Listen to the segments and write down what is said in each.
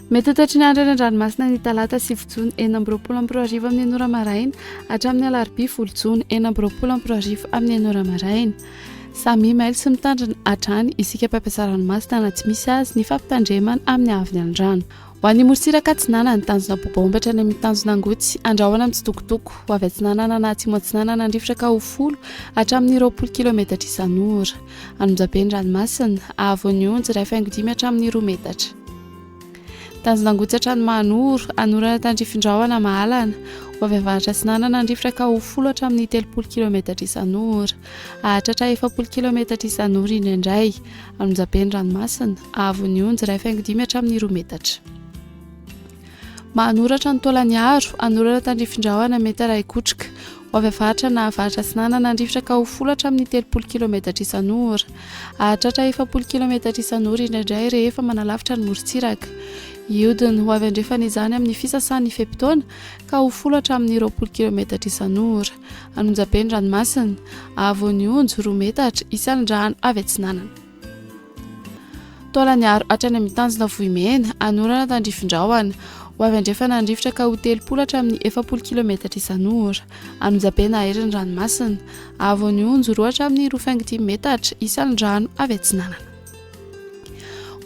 Mety ho tratry ny andro any an-dranomasina ny talata 9 jona 2026 amin'ny enina ora maraina hatramin'ny alarobia 10 jona 2026 amin'ny enina ora maraina. Samia mailo sy mitandrina hatrany isika mpampiasa ranomasina na tsy misy azy ny fampitandremana amin'ny haavon'ny alin-drano. Ho an'ny morontsiraka atsinanana, tanjona Bobaomby hatrany amin'ny tanjona Angotsy, andrahona mitsitokotoko, ho avy atsinanana na atsimo atsinanana ny rivotra ka ho folo hatramin'ny 20 kilometatra isan'ora. Anonjabe ny ranomasina, haavon'ny onjy 1,5 hatramin'ny 2 metatra. Tanjona Angotsy hatrany Mahanoro, hanorana tandrifindrahona Mahalana, ho avy avaratra atsinanana ny rivotra ka ho folo hatramin'ny 30 kilometatra isan'ora. Hahatratra 40 kilometatra isan'ora indraindray. Anonjabe ny ranomasina, haavon'ny onjy 1,5 hatramin'ny 2 metatra. Manoratra ny Taolaniaro, hanorana tandrifindrahona mety harahi-kotroka. Ho avy avaratra na avaratra atsinanana ny rivotra ka ho folo hatramin'ny 30 kilometatra isan'ora. Hahatratra 40 kilometatra isan'ora indraindray rehefa manalavitra ny morontsiraka. Hiodina ho avy andrefana izany amin'ny fisasan'ny fe-potoana ka ho folo hatramin'ny 20 kilometatra isan'ora. Anonjabe ny ranomasina, haavon'ny onjy 2 metatra, isan'ny avy atsinanana. Taolaniaro hatrany amin'ny tanjona Vohimena, hanorana tandrifindrahona. Ho avy andrefana ny rivotra ka ho 30 hatramin'ny 40 kilometatra isan'ora. Anonjabe na ahery ny ranomasina. Haavon'ny onjy 2 hatramin'ny 2,5 metatra, isan'ny rano avy atsinanana.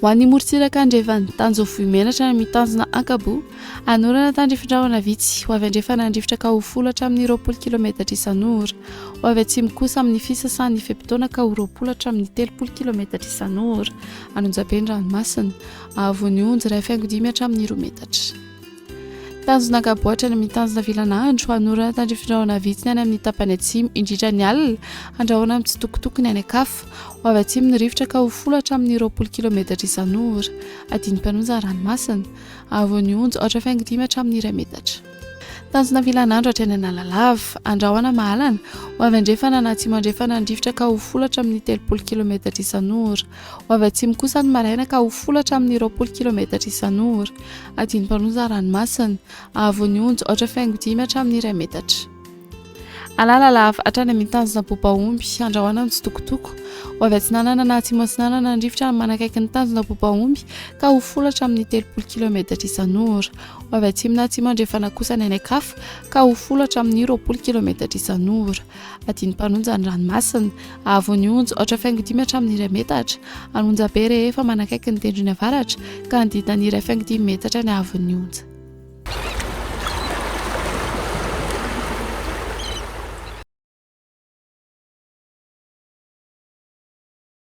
Ho an'ny morontsiraka andrefana, tanjona Vohimena hatrany amin'ny tanjona Ankaboa. Hanorana tandrifindrahona vitsy. Ho avy andrefana ny rivotra ka ho folo hatramin'ny 20 kilometatra isan'ora. Ho avy atsimo kosa amin'ny fisasan'ny fe-potoana ka ho 20 hatramin'ny 30 kilometatra isan'ora. Anonjabe ny ranomasina. Haavon'ny onjy 1,5 hatramin'ny 2 metatra. Tanjona Ankaboa hatrany amin'ny tanjona Vilanandro. Hanorana tandrifindrahona vitsy ny any amin'ny tapany atsimo, indrindra ny alina. Andrahona mitsitokotoko ny any an-kafa. Ho avy atsimo ny rivotra ka ho folo hatramin'ny 20 kilometatra isan'ora. Adin'ny-mpanonja ranomasina. Haavon'ny onjy 4,5 hatramin'ny 1 metatra. Tanjona Vilanandro hatrany Analalava. Andrahona Mahalana. Ho avy andrefana na atsimo andrefana ny rivotra ka ho folo hatramin'ny 30 kilometatra isan'ora. Ho avy atsimo kosa ny maraina ka ho folo hatramin'ny 20 kilometatra isan'ora. Adin'ny-mpanonja ranomasina. Haavon'ny onjy 4,5 hatramin'ny 1 metatra. Analalava hatrany amin'ny tanjona Bobaomby, andrahona mitsitokotoko. Ho avy atsinanana na atsimo atsinanana ny rivotra manakaiky ny tanjona Bobaomby ka ho folo hatramin'ny 30 kilometatra isan'ora. Ho avy atsimo na atsimo andrefana kosa ny any an-kafa ka ho folo hatramin'ny 20 kilometatra isan'ora. Adin'ny-mpanonja ny ranomasina. Haavon'ny onjy 4,5 hatramin'ny 1 metatra. Anonjabe rehefa manakaiky ny tendrony avaratra ka hanodidina ny 1,5 metatra ny haavon'ny onja.